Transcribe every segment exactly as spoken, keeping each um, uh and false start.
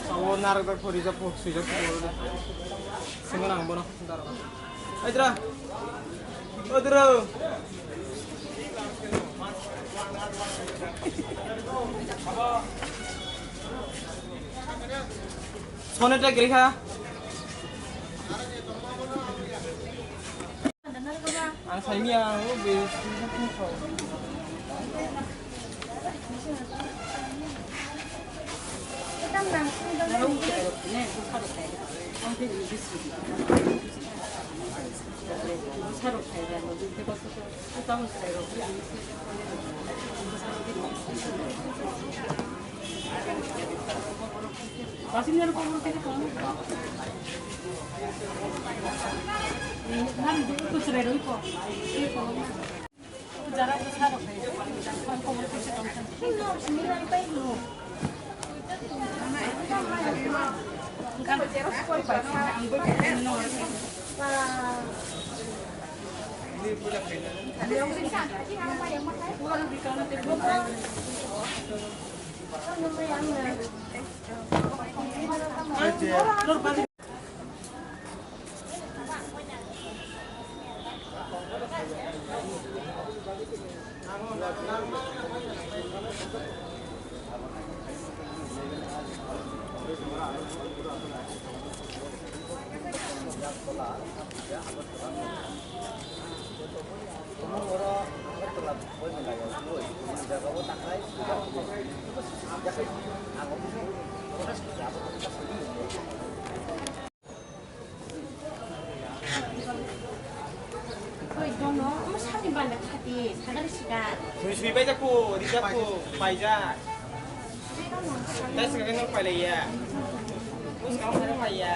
Abo narok dak pori jak pok sui jak pok. Singo nang bono daro. Aidra. Odro. Sone ta giri kha. Ang saimia, ang o be. Sui sui bai jak po, rijak po, pai jak. Tei swkang khe nwng pailaiya. Bwskang khe nwng paiya.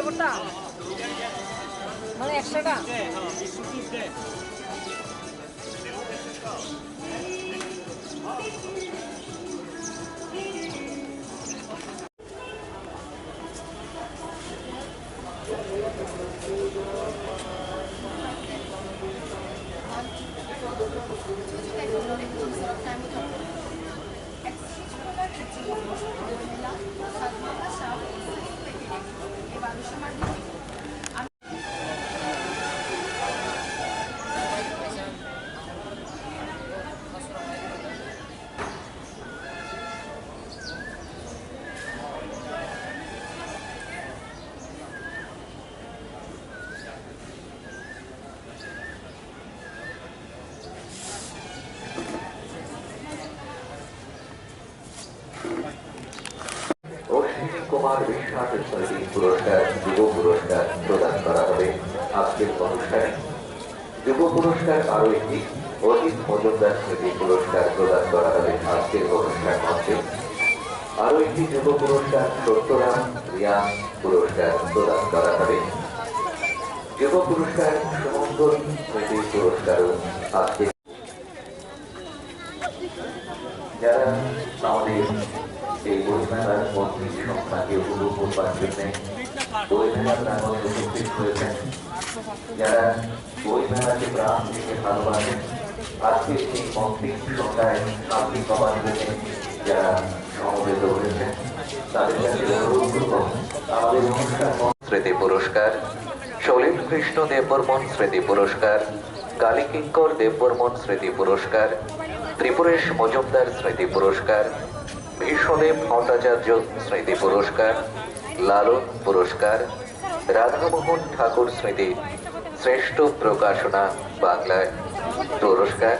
কোনটা? মানে একশো টাকা? অশ্বিনী কুমার বিশ্বাস স্মৃতি পুরস্কার, যুব পুরস্কার প্রদান করা হবে আজকের অনুষ্ঠানে। যুব পুরস্কার আরো একটি অজিত মজুমদার স্মৃতি পুরস্কার প্রদান করা হবে আজকের অনুষ্ঠান মঞ্চে। আরো একটি যুব পুরস্কার সত্যরাম রিয়াং পুরস্কার প্রদান করা হবে। যুব পুরস্কার সুমঙ্গল স্মৃতি পুরস্কারও আজকে যারা আমাদের এই বইমেলার মধ্যে সংখ্যাকে উপভোগ করবার জন্য বইমেলার প্রাঙ্গণে উপস্থিত হয়েছেন, যারা বইমেলাকে প্রাণ থেকে ভালোবাসেন, আজকে এই মন্ত্রী সভায় সামিল হবার জন্য যারা সমবেত হয়েছেন, তাদের কাছে অনুরোধ করব আমাদের অনুষ্ঠান স্মৃতি পুরস্কার, সলিল কৃষ্ণ দেববর্মন স্মৃতি পুরস্কার, কালীকিঙ্কর দেববর্মন স্মৃতি পুরস্কার, ত্রিপুরেশ মজুমদার স্মৃতি পুরস্কার, ভীষ্মদেব ভট্টাচার্য স্মৃতি পুরস্কার, লালন পুরস্কার, রাধামোহন ঠাকুর স্মৃতি শ্রেষ্ঠ প্রকাশনা বাংলায় পুরস্কার,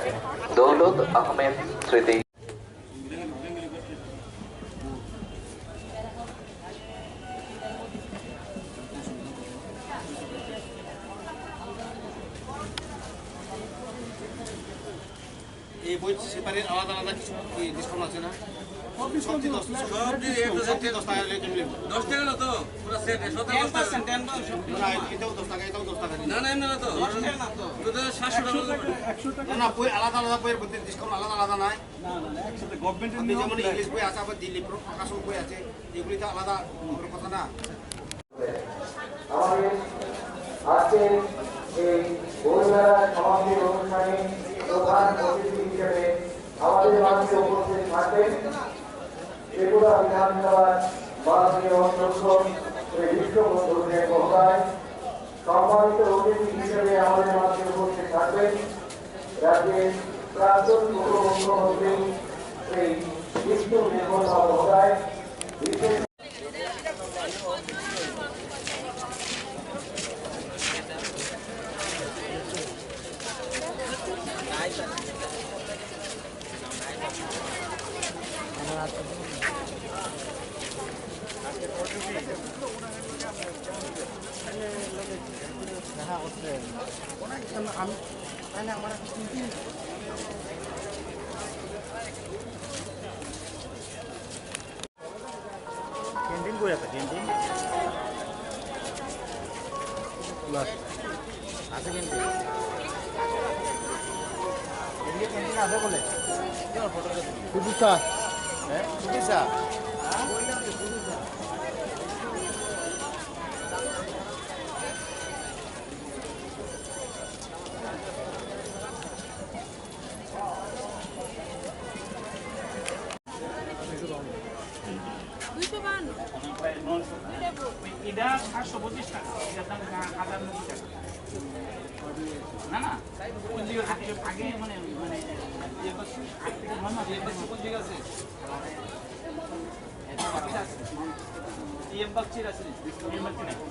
দৌলত আহমেদ স্মৃতি এই বই সেপারেট আলাদা আলাদা কিছু কি ডিসকাউন্ট আছে না? সব দিয়ে দশ, সব দিয়ে এক হাজার সব দিয়ে দশ টাকা করে কেমনি? দশ টাকা না তো, পুরো সেট, সব দশ টাকা। Ten percent, ten percent. না, এটাও দশ টাকা, এটাও দশ টাকা দিন। না, না, এমনি না তো। দশ টাকা না তো। শুধু সাতশো টাকা। একশো টাকা, একশো টাকা। না, না, বই আলাদা আলাদা বইয়ের মধ্যে ডিসকাউন্ট আলাদা আলাদা নাই। না, না, না, একসাথে গভর্নমেন্টের আপনি নিয়ম যেমন অনুযায়ী। ইংলিশ বই আছে, আবার দিল্লি প্র-, প্রকাশন বই আছে, এগুলি তো আলাদা কোনো কথা না। আমাদের আজকের এই বইমেলা সমাপ্তির অনুষ্ঠানে প্রধান অতিথি হিসেবে আমাদের মাঝে উপস্থিত থাকবেন ত্রিপুরা বিধানসভার মাননীয় অধ্যক্ষ শ্রী বিশ্ববন্ধু সেন মহোদয়। সম্মানিত অতিথি হিসেবে আমাদের মাঝে উপস্থিত থাকবেন রাজ্যের প্রাক্তন উপমুখ্যমন্ত্রী শ্রী বিষ্ণু দেববর্মা মহোদয়। বিশেষ ক্যান্টিন কই আছে? ক্যান্টিন? আছে ক্যান্টিন। এদিকে ক্যান্টিন আছে বলে। চলো ফটো তুলি। কুদুসা। হ্যাঁ? কুদুসা। দুইশো বাহান্ন। এটা সাতশো পঁচিশ টাকা, এটার দাম হাজার নব্বই টাকা। না, না, পঞ্জিকা আগে, আগে মানে, মানে, ইয়ে করছি, আট থেকে নয় মাস। ইয়ে করছি, পঞ্জিকা আছে। ইয়ে বাচ্চির আছে, ইয়ে বাচ্চির আছে।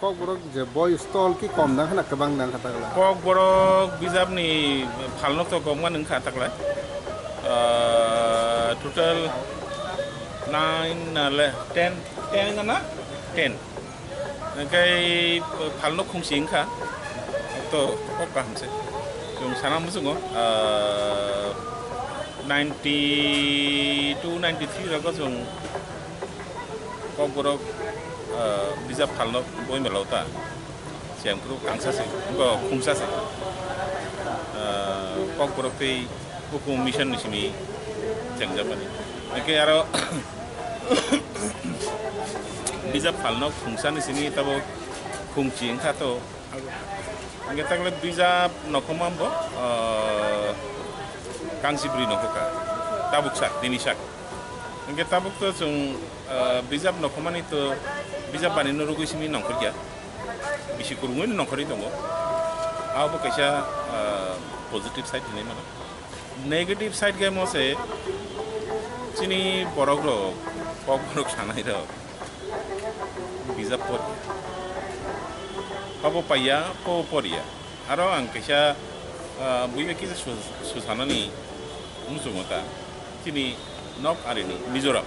Kokborok je boi stall ki kom nang khana kwbang nang kha takla. Kokborok bijapni phalno to kok ma nang kha takla. Ah, total nine na le ten, ten na? Ten. Hingke phalno khungsi wngkha. To kok kaham se. Chwng sana muchungo, ah, ninety two, ninety three rogo chwng Kokborok, ah, bijap phalno boi mela o ta. Chengphuru kangsa se, bo khungsa se. Ah, Kokborok tei buphung mission ni simi chengjakmani. Hingke aro bijap phalno khungsa ni simi tabo khungchi wngkha to. Hingke takle bijap nokhoma bo, ah, kangsi bwrwi nokho ka. Tabuk sak, tini sak. Hingke tabuk to chwng, ah, bijap nokhomani to bijap bani no rugwi simi nongkhorya. Bisi kwrwngwi no nongkhorwi tongo. Abo kaisa, ah, positive side hinwi mano. Negative side khe mo se chini borok rok, kokborok sanai rok. Bijap por. Abo paiya, po poriya. Aro ang kaisa, ah, buiba kisa su-, susanani muchungo ta. Chini nok arini Mizoram.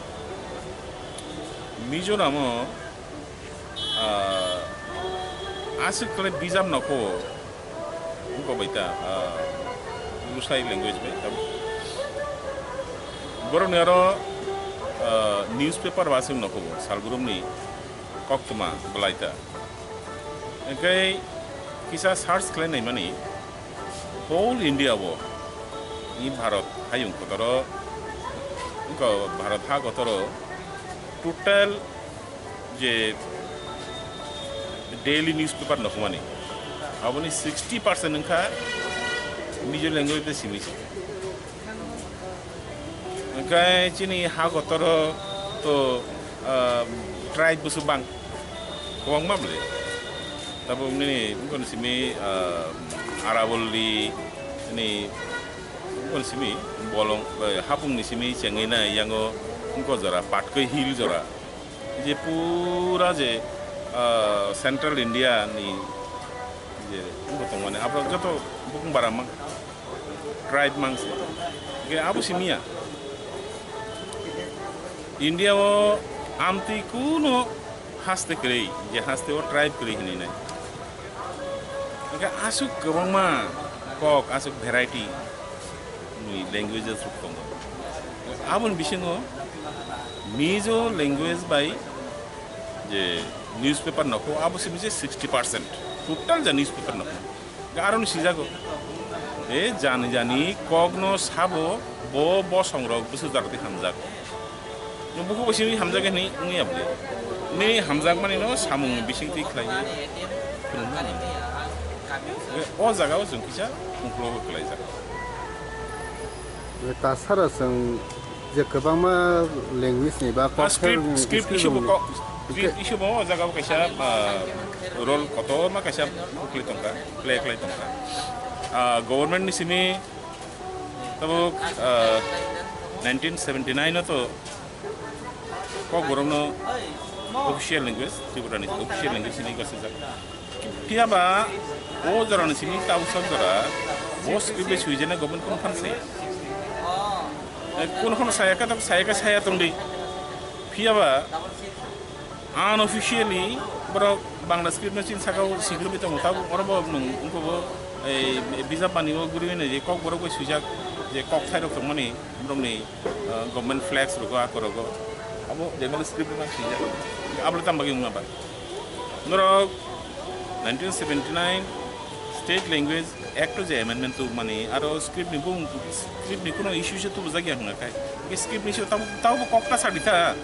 Mizoramo, ah, aswk khlai bijap nokho. Wngkha bai ta, ah, Lusai language bai ta. Borokni aro, ah, newspaper ba aswk nokho bo, salbrumni koktwma bwlai ta. Hingke kisa search khlai naimani, whole India o, ni Bharat hayung kotoro, wngkha Bharat ha kotoro, total je daily newspaper nokmani, aboni sixty percent wngkha Mizo language bai simi se. Hingke chini ha kotoro to, ah, tribe busu bang, kwbangma bwle. Tabuk nini wngkha ni simi, ah, Aravalli ni wngkha ni simi bolong, eh, hapung ni simi chengwi nai yango wngkha jora Patkoi Hill jora. Je pura je, ah, Central India ni je wngbo tongmani, abo joto bukung bara mang, tribe mang se. Hingke abo simi ya. India o amtwi kuno haste kwrwi, je haste o tribe kwrwi hinwi nai. Hingke aswk kwbangma kok, aswk variety ni languages rok tongo. Aboni bisingo Mizo language bai je newspaper nokho, abo simi je sixty percent total ja newspaper nokho. Hingke aroni sijago, e jani jani kokno sabo bo bosong rok bwsajak tei hamjak. Nwng bukhuk bai simi hamjak hinwi wngya bwle. Nini hamjakmani no samungni bisingtwi khlaiwi phunuknani. O jaga o chwng kisa uklok kwlaijak. Tasara chwng je kwbangma language ni ba, ah, script, script issue bo, script issue bo o jaga o kaisa, ah, role kotorma kaisa kwlwi tongkha, play khlai tongkha. Ah, government ni simi tabuk, ah, nineteen seventy nine o to Kokborokno official language, Tripura ni official language hinwi gosijak. Phiya ba o jora ni simi tabuk sak jora bo script bai swijana government kono phan saya. Eh, kono kono saya ka, saya ka saya tongdi. Phiya ba unofficially borok Bangla script no chini saka o sigurwi tongo. Tabuk oro bo nwng wngkha bo ei bijap bani o guriwi nai je Kokborok bai swijak je kok thairok tongmani borokni, ah, government flags rogo, ako rogo. Abo Bengali script no swijak. Abo tamo bagwi wngma ba? Norok nineteen seventy nine State Language Act o je amendment tubumani, aro script ni bung, script ni kuno issue se tubujak ya hwnga khai. Hingke script ni issue tamo, tamo kok ta sadi ta.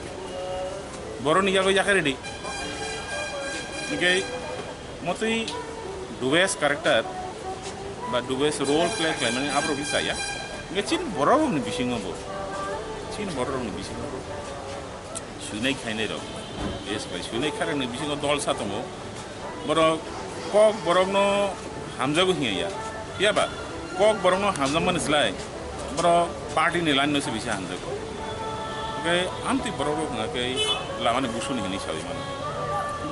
Borok ni yago yakaridi. Hingke motwi dubious character ba dubious role play khlaimani aborok ni chaya. Hingke chini borok ni bisingo bo, chini borok ni bisingo bo. Suinai khainai rok, S bai suinai kharang ni bisingo dol sa tongo. Borok kok borok no Hamjago hinya ya. Phiya ba kok borokno hamjakmani slai borok party ni line no se bisa hamjago. Hwnkhe amtwi borok rok hwnkhe lamani busuni hinwi sawi mano.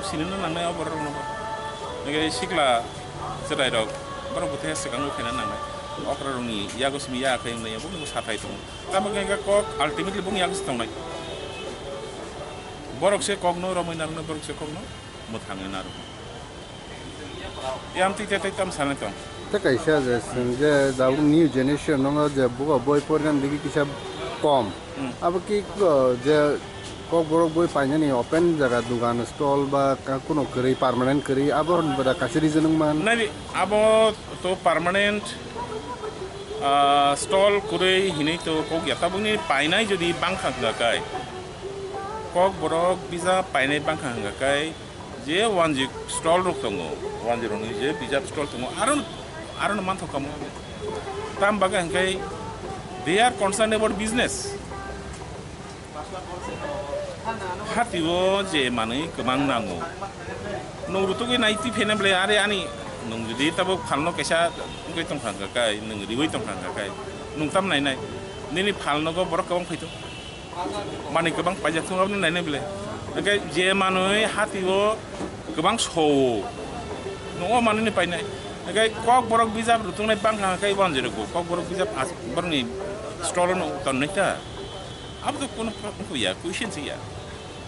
Sinino nangnai o borok rokno bo. Hwnkhe sikla chwrai rok borok bwthe swkango khaina nangnai. Okra rokni yago simi ya khai wngnai ya bo sathai tongo. Tamo khe kok ultimately bung yago se tongnai. Borok se kokno romwi narwknai, borok se kokno mwthangwi narwknai. Yam twi tei tei tam sanai tong. Tei kaisa je chwng je jabuk new generation no je bugo boi porinani digi kisa kom. Hmm. Abo ki ko je kokborok boi painani open jaga dugan stall ba ka-, kuno kwrwi permanent kwrwi abo hwn bwda kaisa reason wng man. Nai abo to permanent, ah, stall kwrwi hinwi to kok ya tabukni painai jodi bangkha hwnkha kai. Kokborok bijap painai bangkha hwnkha kai. Je wanjwi stall rok tongo, wanjwi rokni je bijap stall tongo, aro, aro no manthok kamo. Tam bagwi hwnkhe they are concerned about business. Hatio je manwi kwbang nango. Nwng rutugwi nai twi phene bwle, are ani nwng jodi tabuk phalno kaisa wngwi tongkha hwnkha kai, nwng riwi tongkha hwnkha kai, nwng tam nainai? Nini phalnogo borok kwbang phaito. Manwi kwbang paijak thung aboni nainai bwle. Hwnkhe je manwi hatio kwbang sowo, nwng o manwini painai. Hwnkhe kokborok bijap rutungnai bangkha hwnkhe wanjwi rwgo. Kokborok bijap as-, borokni stolo no tonnai ta. Abo to kono pro-, wngkha ya, question se ya.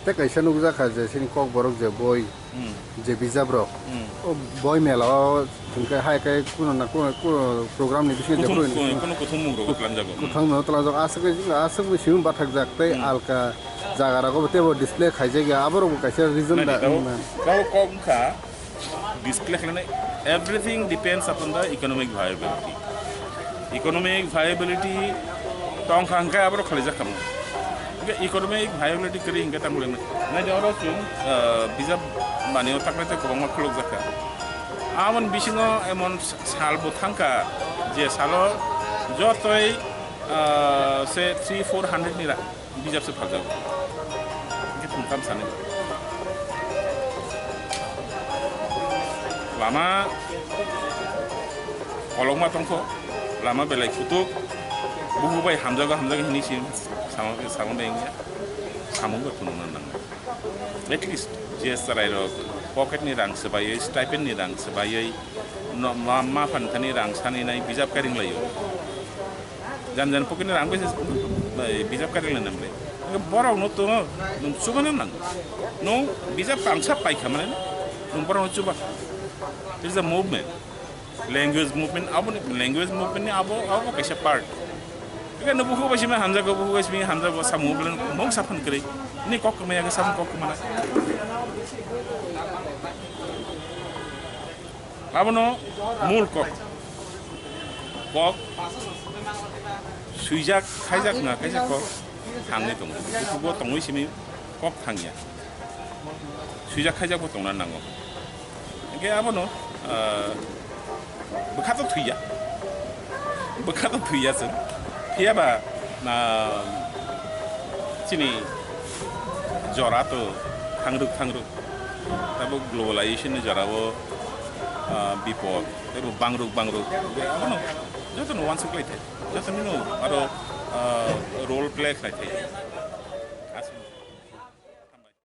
Tei kaisa nukjakha je chini kokborok je boi Hmm. Je bijap rok, Hmm. o boi mela o hwnkhe hai khe kuno na kuno, kuno program ni bisingo je Kuthum, boi kuno, kuno kuthum mung rok tlangjak o. Kuthang no tlangjak, aswk, aswk bo simi bathakjak tei Hmm. alka jaga rogo bo teibo display khaijak ya, abo rok bo kaisa reason Nai da di, tabo, wngna. Tabo kok wngkha display khlainai, everything depends upon the economic viability. Economic viability tongkha hwnkhe aborok khwlaijak kamo. Hwnkhe economic viability kwrwi hwnkhe tamo lemna. Naidi oro chwng, ah, bijap manwi o takle tei kwbangma khulukjakha. Aboni bisingo emon sal bo thangkha je salo jotoi, ah, se three four hundred ni ra-, Bijap se phaljago. Hwnkhe thum tam sani. Lama kolokma tongkho, lama belai kutuk, bubu bai hamjago, hamjago hinwi si sama, sama bai wngya, samung bai phunukna nango. At least je chwrai rok pocket ni rang swbaiwi, stipend ni rang swbaiwi, no, ma, ma phan thani rang sani nai bijap kairing laio. Jan jan pocket ni rang bai se, bai, bijap kari lana mle. Borok no to, nwng chuba na nang. Nwng bijap kangsa paikha mane, nwng borok no chuba. There is a movement. Language movement, abo ni, language movement ni abo, abo kaisa part. Ega no buhu bai simi hamjago, buhu bai simi hamjago, sa movement, mong sa phan kri. Ni kok kmaya, sa kok kmana. Abono mul kok. Kok swijak, khaijak na, khaijak kok thangwi tongo. Bo tongwi simi kok thangya. Swijak, khaijak bo tongna nango. Hwnkhe abono, ah, bwkha to thwiya. Bwkha to thwiya chwng. Phiya ba, ah, chini jora to thangrwk thangrwk. Tabuk globalization ni jora o, ah, bipod, tei bo bangrwk bangrwk. Abono jotono uansuk lai thai. Jotono no aro, ah, role play khlai thai. Aswk.